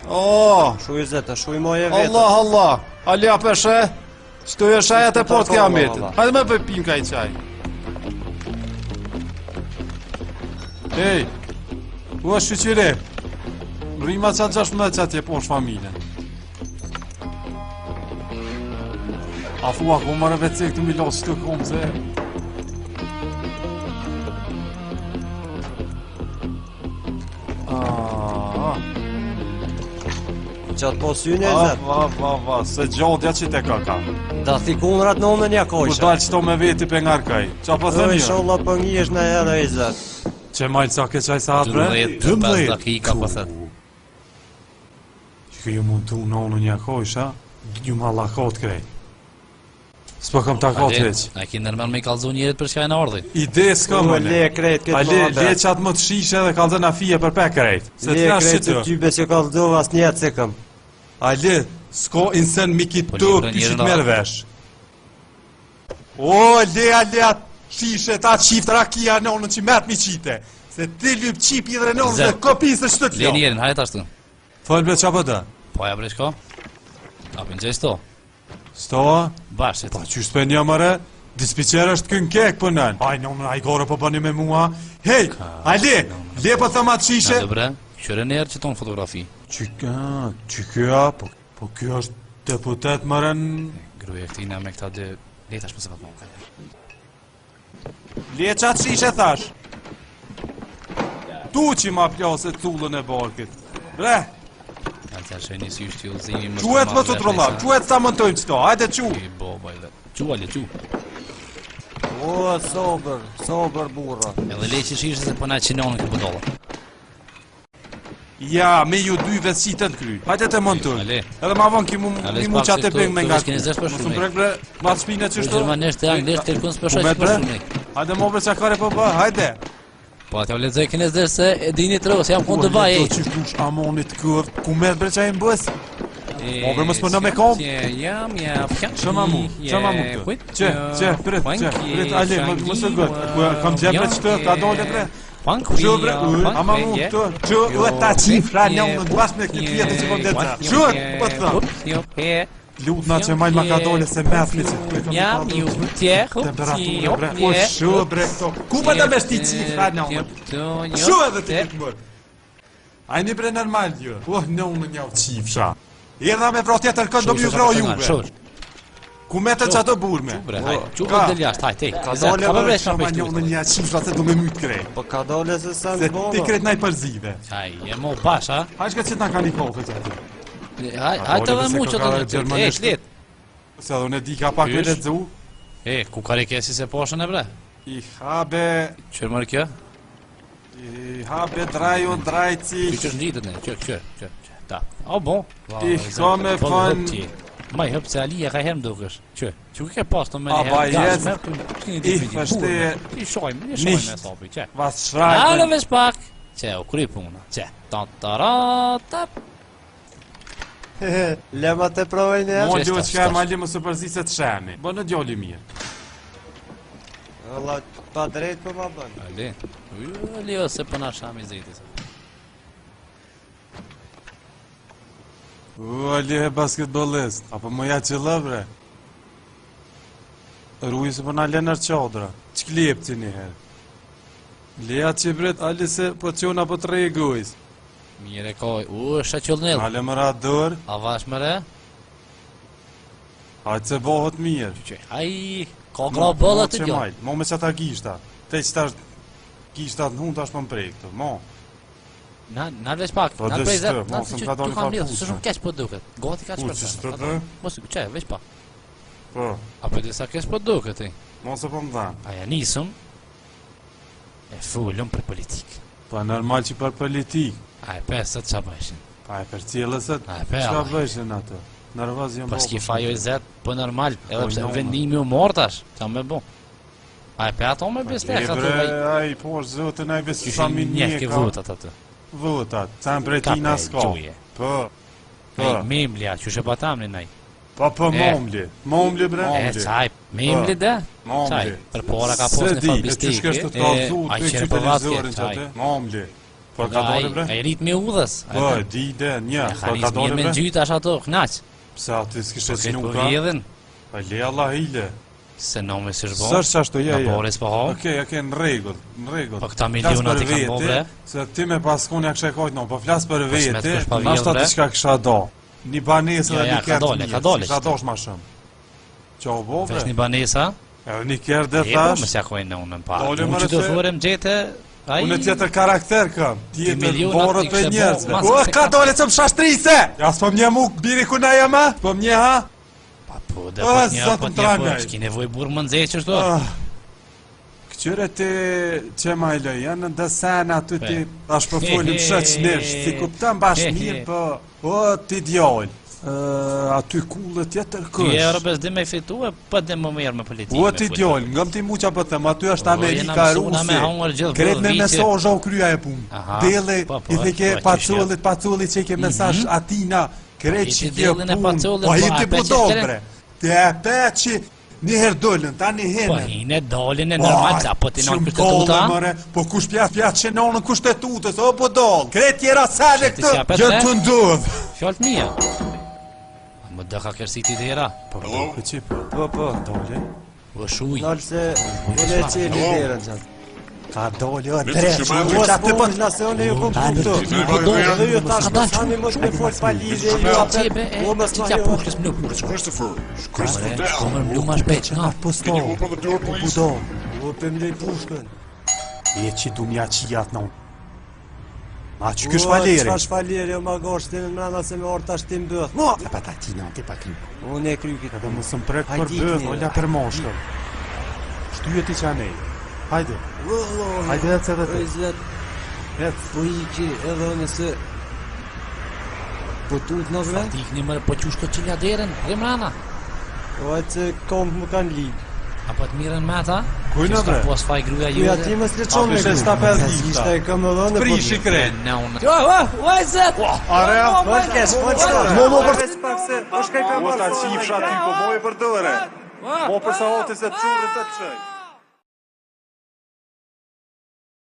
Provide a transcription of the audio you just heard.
Oh, Shu i zetë, shu i moje vetë. Allah, Allah. Ali a peshe? Qëto e shajat e pot kiametit. Hajde me për pim ka i qaj. Ej, u është shyqyre. Rima qatë 16 qatë je poshtë familjen. A thua, ku mërë vetë se këtu mi losë të kom se... Ah, Qatë po syne e ah, zetë. va, va, va, se gjodja që te kaka. Da thi kunrat në onën ja Ku kojsha. dalë qëto me veti pe ngarkaj. Qa po Ë, thënë jo? inshallah po njihesh në herë e zetë. Që majtë sa ke qaj saat bre? 12 5 dakika po thet. Që ju mund të unë onën ja kojsha, ju ma lakot krejt. S'po kam takot Ale, veç. A ki nërmen me i kallzu njerit për çka e në ardhi? Ide s'kam U, ale. le krejt këtë Ale, le muhabet. qatë më të shishe dhe kallzën afije për pe krejt. Se Le të nash krejt që të të. tybe që kallzova asnjë se kam. Ale, s'ko insen miki Po, të le, bre, kishit njerën merë vesh. O, le, ale, atë shishe, ta qift rakia në onën që met mi qite. Se ti lyp qipi dhe në onën Zet. dhe kopi se që të Le t'lo. njerin, hajde ashtu. Fol bre, qa po dë? Po ja bre shko. A po ngjej sto. Sto? Bashit. Po qysh s'pe një mëre? Dispiqer është kën kek për nën. Aj, në unë, aj gore po bëni me mua. Hej, Ali, le po thëm atë shishe. Na bre, qyre në herë që ton fotografi. Që ka, që kjo, po, po kjo është deputet mëre në... Gruaja këtina me këta dy, le tash mos e pa ka. Le që atë shishe thash. Tu që ma plase cullën e barkit. Bre, Ja të shoj një sy shty udhëzimi më. quhet më të trolla, quhet sa montojmë qëto, hajde qu. I bo bajle. Qu ale qu. O, sobër, sobër burra. Edhe le që shishe se po na qinon këtë budolla. Ja, me ju dy vetë të kry. Hajde të montojmë. Ale. Edhe ma vonë ki mu, Ale, mi mu s'pak qatë se e peng me këtu- nga. këtu kinezisht po Mos shkruaj. më prek bre, ma të shpine që shto. Gjermanisht e anglisht e kun s'po Po shoh me që po bre? shkruaj. Hajde mo bre çka po bë, hajde. Po atë lexoj kinezisht se e dini tro, se jam kon Dubai. Po që dush amonit kër, ku merr bre çaj mbës? Po bre mos po në me kom. Jam, jam, jam. Ço ma mu, ço ma mu këtë. Çe, çe, prit, çe, prit Ali, mos mos e gët. Ku kam gjetë bre çto, ka dole bre. Ço bre, u, ama mu këto, ço u ta qifra në unë bash me këtë tjetër që po më Ço, po të them. Lutna që majnë ma ka dole se methni që të kam Jam, ju, tje, hup, Temperatura bre, po shu bre këto. Ku pa ta vesh ti qifra në unë? Shu edhe ti këtë mërë. A jeni bre normal ju? Po në unë një qifsha. Erdha me vra tjetër kënd do m'ju vra juve. Shu, Ku metën që ato burme? bre, haj, çu Ka. po del jashtë, haj, te. Ka dole, Ka bre, bre, çfarë Ma po një unë një qifsha se do me myt krejt. Po ka dole se sa Se në bono. ti krejt na i përzive. Haj, je mo bash, ha? Hajde shka që të na ka një kofe që aty. Haj, haj të dole dhe se mu ka që ka të në gjermanisht. E, let. Se edhe unë e di ka pak me Qysh? lexu. E, ku ka rekesi se poshën e bre? I habe, Qërë mërë kjo? i habe draju, drajci. Ky që është ngjitet ne, që, që, që, që, ta. O, bon. I ka me fan- Ma i hëp se Ali e ka herë më dukesh. Që, që ku ke pas të me A, një ba, herë gas, jes. merr tu, që një I ditë me një vështe- burrë, I shojmë, i shojmë Nicht. me sopi, që. Was Ale schreiben. veç pak. Që, u kry puna. Që, ta ta ra, ta. Le ma të provoj një herë. Mo Qe, djo shtash, që ka shtash. ma li mos e përzi se të shemi. Bënë djali mirë. Valla, pa drejt po ma bën. Ali. Uj, Ali, o, se po na shami zeti. se. U, Ali e basketbolist. Apo më ja qëllë bre. Ruj se po na lënë në çadra. Ç'klep ti një herë. Leja që bret, Ali se po qona po të rregujs. Mirë e ka, u, është qëllnell. Ale më ra dorë, A vash më re? hajtë se bëhet mirë. Që, ai, ka gra bëlla të që djall. majt, Mo me qata gishta. Te që tash gishtat në hun tash po më prek këtu. Mo. Na, na veç pak, Po, na dhe prej s'të, zet, na mos se më që ka dalë tu kam far lidh, pushme. se shumë keq po duket. Gati ka Ku, çfarë. që s'të dhe? Mos, çe, veç pak. Po, Apo disa keq po duket ti. mos e po më dhanë. A ja nisëm e fulëm për politikë. Po normal që për politikë. A e pe sot qa bëjshin? Pa e përcjellësët, A e pe, çka Allah. bëjshin ato? Nervoz jam Po bo s'ki për fajo i shumë. zet, po normal, edhe Po, pse jo, vendimi u morr tash, qa me bo. A e pe ato me E bestek ato bre, vaj. ai po është zotën ai veç sa Qyshin mi njeh një ke ka votat atë. votat, sa në Ka pretina pe s'ka. gjuje. Po. Ai Po. memlja, qysh e patamnin ai. Po, po, momli. Momli, bre. E, çaj, memli de? Çaj, për para ka pos në një bistiki. Se di, e qysh kështë të kalzu, ai të qenë qysh po vatke, televizorin që çaj. aty. Momli. Po ka Ai, dole, bre? ai ritmi i udhës. ai Po, të- e di, de, një. E Po ka ka nis mirë dole, me bre? ngjyt tash ato, knaq. Pse aty s'kishte Po këtë qinu po ka? vjedhin, Pa le Allah hile. se nome s'është bo. S'është ashtu, ja, Na ja. bore s'po ha. Okej, okej, në rregull, në rregull. Po këta Flas milionat për i kanë bo, vete, bre. Se ti me pas kon ja kisha kajt, no, po flas për Po s'me vete, të kush pa vjedh, nashta bre. diçka kisha do. Një banesë Ja, dhe ja, një ka kerr dole, të mirë. ka dole Kisha qëto. dosh ma shumë. Qa u bo, Vesh bre? një banesa. Edhe një kerr dhe E po, thash. mos ja kojnë në unën pa. Dole, Mu more, që do se- thurem gjete, ai Unë tjetër karakter kam, tjetër milionat borët i për kishte bo, njerëzve. mas O, se ka ka- dole që më shashtrise! Ja, s'po mje mu, biri ku na jem, a? Po mje ha? Pa po, dhe Ah, po t'një, zot po më t'një, po tranaj. s'ki nevojë burr më nxeh qështu. Ah. Këqyre ti që ma i lë, janë në desen aty ti tash po folim shoqnisht, si kupton bash mirë, po o ti djalë. Ë, aty kullë tjetër Dy kush. euro bez di me fitu e po di më mirë me politikë. O me ti fol. djalë, ngam ti mu që po them, aty është Po, Amerika, jena mësuna me Rusi. hongër gjithë Kret brodh me viqe. mesazh u krya e punë. Aha, Dele, po, po, i theke po, pacollit, pacollit që i ke mesazh Atina, krejt Po, që i ti kjo dellin e punë. pacollin, Po po, i a ti pe që budol shkere? bre. Ti e pe që një herë dolën, tani Po henën. hine dalin e normal, sa po ti non Shumë kushtetuta. kolle, more, po kush pja pja që nonën kushtetutës, o po doll. Krejt tjera sale Ti këtë, si apet, gjën e? të ndodh. Fjalët mia. A Më dë ka kërsi ti dera. Po, po, që po, Po, po. dole. O shuj. Nalë se unë e qeli derën qatë. Ka dole, o Mr. drejt. Schumacher. O, Qa të po s'po, nëse unë ju kom kuptu. Po do, Edhe ju tash Ka dalë, mos hani mos me fol pa lidhje, ju Qe apet. be, e, O, mos ti ma t'ja ju. pushkës më nuk It's Christopher. Christopher Shko Down. më mlu ma shpejt, na. Po Can you sto. open the door, Po please? do. O, pe mlej pushkën. E që du mja qijat në unë. Ma që kysh O, valeri? Çfarë shvaleri, o ma gosh, ti në mrena se me orë tash ti mbyth. Mo! E pa ta ti në ti pa kry. Unë e kry këtë. Edhe mos më prek për Hajde, bëth, ikni, o la për moshkën. Shtyje ti që anej. Hajde, hajde ec edhe ti. Oj, zet, Ec. po iki, edhe unë se... Po tut në vre? Ti ikni më po qysh të qilja derën, rri mrana. O, e që komp më kanë ligë. A po të mirën me ata? Kujna, Që s'ka bre? pos faj gruaja Ku ja jote. ti mos le çon A, me peshe gru. 75 gishta. Ishte e kam edhe unë, po... Prishi krejt. Në unë. Jo, o, o, zet. Are, Fol kesh, fol kesh. Mo, mo, për- Veç pak se, po shkaj pa Mos ta marrë. qifsha aty, po moj për dore. Mo për sa hote se të qurën të të qëj.